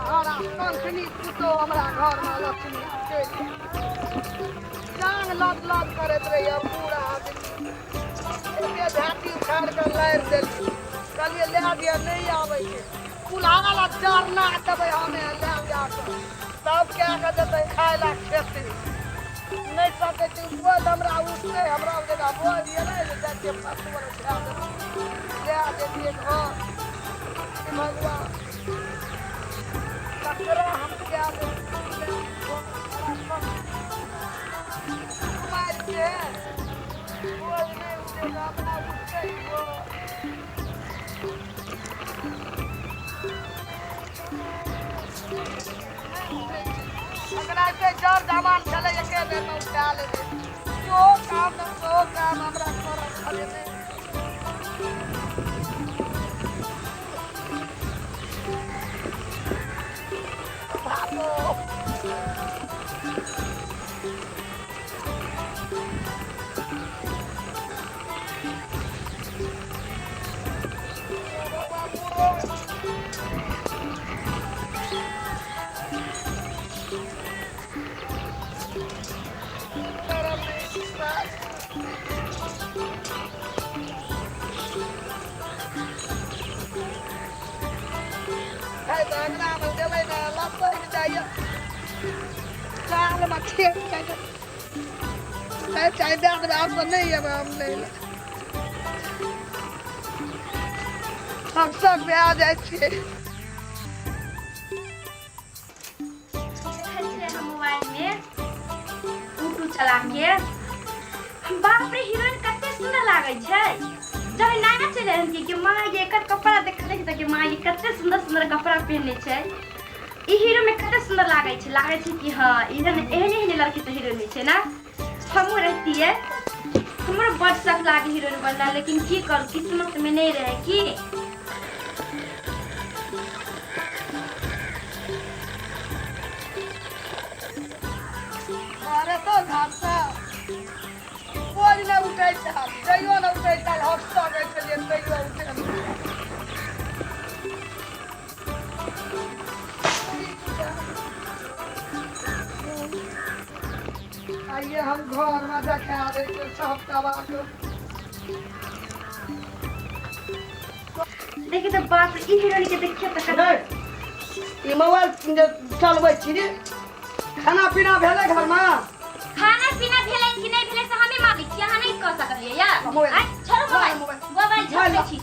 हरा कंखनी पुतोह हमरा घरमे लक्ष्मी चलि जान लद लद करैत रहैया पूरा आदमी। एते झाटी उखाड़ि कऽ लारि देलियै, कहलियै लए दिअ, नहि आबै छै। कुल्हा लए जरना देबै हमे लए जा कऽ, तब कए कऽ देतै खाय लए। खेतै नहि सकै छै बोल हमरा उठतै, हमरा जगह बोल एलै जे जाइ छियै पशु उठा देबै, लए जैतियै घर। भगवान, ककरा हम कए देबै के बोल नहि उठे तऽ अपना उठतै बोल। एकरा एते जर जमान छलै, एके बेरमे उठा लेबै। जो काम ने सो काम हमरा करऽ छलै नहि। भागो। अङ्गनामे गेलै ने, लपकि जाइए, चालमे खेत जाइ छै। चाय दए देबै, आब तऽ नहि एबै हम। नहि, हम सब भए जाइ छियै। देखै छियै हम मोबाइलमे यूट्यूब चला के, बाप रे, हीरोइन कते सुंदर लागै छै। जब नया चले हन कि माँ ये एकर कपड़ा देखले छै तऽ माँ ये कते सुंदर सुंदर कपड़ा पहने छै, ई हीरो में कते सुंदर लागै छै। लागै छै कि हाँ, एहन एहन एहन लड़की तऽ हीरोइन छै ने, हमहूँ रहतियै। हमरो बड शौक लागे हीरोइन बनला, लेकिन की करू, किस्मत में नहीं रहे की। अरे तो घाटा बोझ नहि उठै छै, तैयो नहि उठै छै। हम सकै छलियै तैयो उठै नहि। आइए हम घरमे देखा दै छियै सब दबाके। देखिए तो बाप रे, ई हीरोइन के देखिए तो कते। ई मोबाइल जे चलबै छी रे, खाना पीना भेलै घरमे? खाना पीना भेलै कि नहि भेलै से हमे मालिक छी, अहाँ नहि कह सकलियै या। मोबाइल। आइ छोड़ो मोबाइल। मोबाइल। Mobile mobile. झपै छी।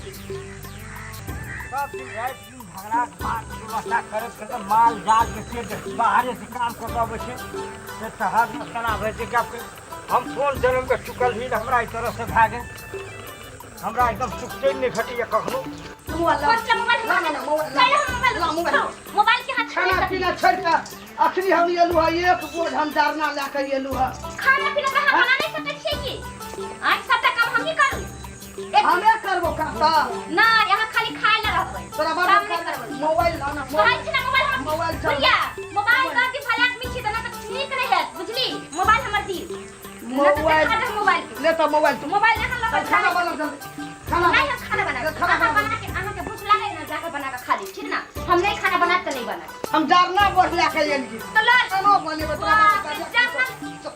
सब दिन राति दिन झगड़ा बात व्यवस्था करैत करैत माल जाल के से बाहरे से काम कऽ के अबै छै से शहरमे केना भए छै कि आब हम कोन जन्मके चुकल ही हमरा एहि तरहसँ भए गेल। हमरा एकदम सुख चैन नहि भेटैए कखनो। मोबाइल ला। बच्चा मोबाइल। ला, ला, ला, मोबाइल ला। कैला हम मोबाइल ला, मोबाइल। छोड़ो, मोबाइल के हाथ खाना छोड़े। पीना छोड़ि कऽ अखनी हम एलहुँ हँ, एक बोझ हम जरना लए कऽ एलहुँ हँ। खाना पीना तऽ अहाँ बना नहि सकै छियै की? आइ सबटा काम हमही करू? हमे करबो काम तऽ। नहि, अहाँ खाली खाय लए रहबै। तोरा बाप काम नहि करबै। मोबाइल ला ना। कहै छी ने मोबाइल हमर। मोबाइल चल। बुढ़िया मोबाइल दऽ दी, भले आदमी छी तऽ, ना तऽ नीक नहि हैत, बुझली? मोबाइल हमर दी ना तऽ मोबाइल देखा दे मोबाइल के। ले तऽ मोबाइल तू। मोबाइल अहाँ लऽ कऽ खाना बना जल्दी, खाना। नहीं, हम खाना बनाब। खाना अहाँ बना। बना के अहाँके भूख लागे ना, जाके बना के खा ली, ठीक ना? हम नहीं खाना बना तऽ नहीं बना। हम जरना बोझ लए कऽ एलियै। तऽ लऽ। खानो बनेबै तोरा बाप बाप रे, के। जरना। चल,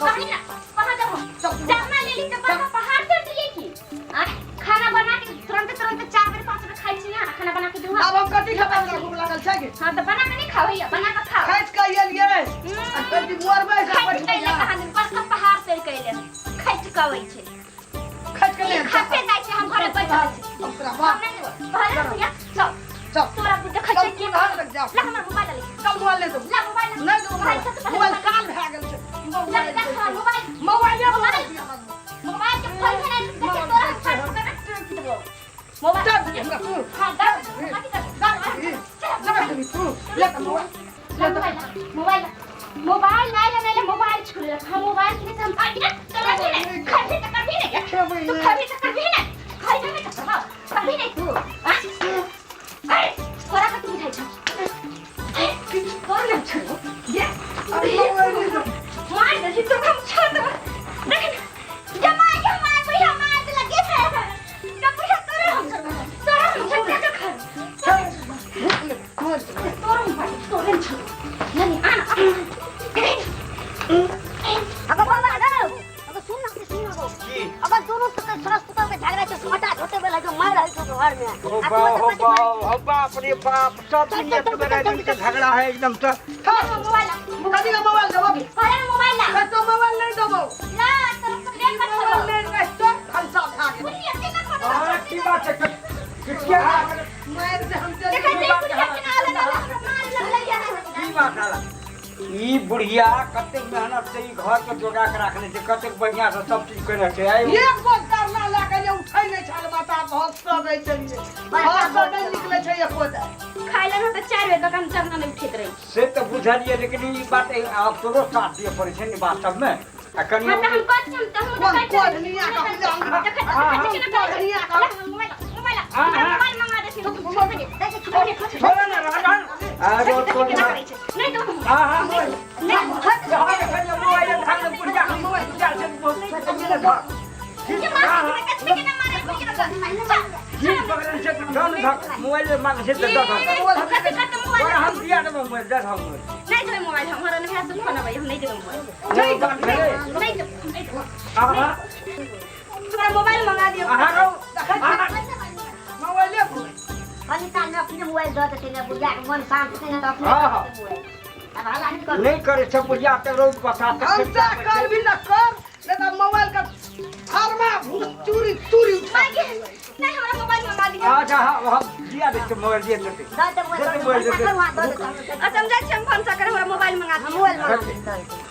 कहीं ना कहाँ जाओ। चल। जरना ले ली तऽ बड़का पहाड़ चढ़ लिए की? आँय, खाना बना के तुरंत तुरंत 4 बेर 5 बेर खाइ छी अहाँ, खाना बना के दू। आब हम कथी खेबै? हमरा भूख लागल छै कि। हाँ तऽ बना के नहीं खाओ भैया, बना के खाओ। खाइच कऽ एलियै आ कथी मरबै से खाइच बैठ कैले कहाँ दिन बड़का पहाड़ चढ़ कैले खाइच के अबै छै। खाइच कऽ नहि। खाते जाइ छै, हम घरे बैठल छी। हम तोरा हम बाप नहीं देबो कहले भैया, चल। चल। तोरा देखै चल छै के। घर तक जाओ। ला हमर मोबाइल ले। चल, मोबाइल ले दो। ला मोबाइल। नहीं दो मोबाइल। मोबाइल काल भए गेल छै। ला ला हमर मोबाइल। मोबाइल। मोबाइल। मोबाइल के फोन है देखिए, तोरा हम फाड़ के तुरंत देबो मोबाइल। दे दे हमरा तू। हां, दे कथी करबो? दे दे दे तू, ले तऽ मोबाइल। ला मोबाइल, ला मोबाइल, ला मोबाइल। नहीं ला, नहीं ला मोबाइल, छोड़ ले हम मोबाइल के हम आ गया तोरा के नहीं खरबी त करबी नहीं। खेबै। तू खरबी त करबी नहीं, खरबी नहीं त करबा करबी नहीं तू। आ अरे, तोरा कथी बुझाइ छौ? तोरा नहीं छोड़ो ये। मार दे तो हम छोड़ दे। देख जमा के मार बुढ़िया, मार दे लगे है जब बुढ़िया। तोरा हम छोड़, तोरा हम छोड़ के खा, तोरा हम। तोड़े छौ नानी आन अगर बाबा अगर अगर सुन ना सुन ना की अगर दोनों पुत्र सरस पुत्र के झगड़ा छै सोटा छोटे बेला जो मार रहल छौ घर में हो बा हो बा हो बाप रे बाप सब दिन एक बेरा दिन के झगड़ा है एकदम से मोबाइल कथी का मोबाइल देबो अरे मोबाइल ला कतो मोबाइल नहीं देबो ला तरफ से देख मत मोबाइल नहीं देबो तो फंसा खा गेल बुढ़िया केना फोन हाँ की बात है किसके मार दे हम चल देखै छै बुढ़िया केना आले आले मार लगलै की बात है ई बुढ़िया कतेक मेहनत से ई घर के जोगा के राखने छै कतेक बढ़िया से सब चीज केने छै आइ एक गो करना लए के जे उठै नहि छल माता बहुत सब रहै छलियै घर से नहि निकलै छै एको दाइ खाइ ले तऽ 4 बजे तक हम चरना नहि उठैत रहै से तऽ बुझलियै लेकिन ई बात आब तोरो साथ दिअ पड़ै छै ने वास्तवमे आ कनि हाँ तऽ हम कहै छी तऽ हम कोन कोढ़निया के हम कोढ़निया के मोबाइल मोबाइल मोबाइल मंगा दे छी छोड़ो ने रहन अरे तोर नहीं तो हाँ हाँ नहीं मोबाइल भाग बुढ़िया मोबाइल ये मार के केना मारे जी पकड़न से धन धक मोबाइल मांगे से दस कते कते मोबाइल और हम दिया देबो मोबाइल दस हम मोबाइल नहीं देबै मोबाइल हमरा नहीं है फोन अबै हम नहीं देबै मोबाइल नहीं बात है नहीं देबै नहीं देबै आहा हमरा मोबाइल मंगा दियौ आहा रहो मोबाइले फोन कनी काल में अपने मोबाइल दऽ देतै ने बुढ़िया के मन शांत हेतै ने तऽ अपने हाँ, हाँ। मोबाइल आब हल्ला नहि कर नहीं करे सब बुढ़िया के रोज बसा भनसा कर भी न कर नहीं तो मोबाइल का फरमा भूस चूरी चूरी उठा माय गे नहीं हमरा मोबाइल मंगा दियौ अच्छा हाँ हम दिया दे मोबाइल दिया देते दऽ दे मोबाइल दे मोबाइल, दे दे। वहाँ दऽ देतै अच्छा हम जाइ छी हम भनसा करे हमरा मोबाइल मंगा दियौ मोबाइल मंगा दे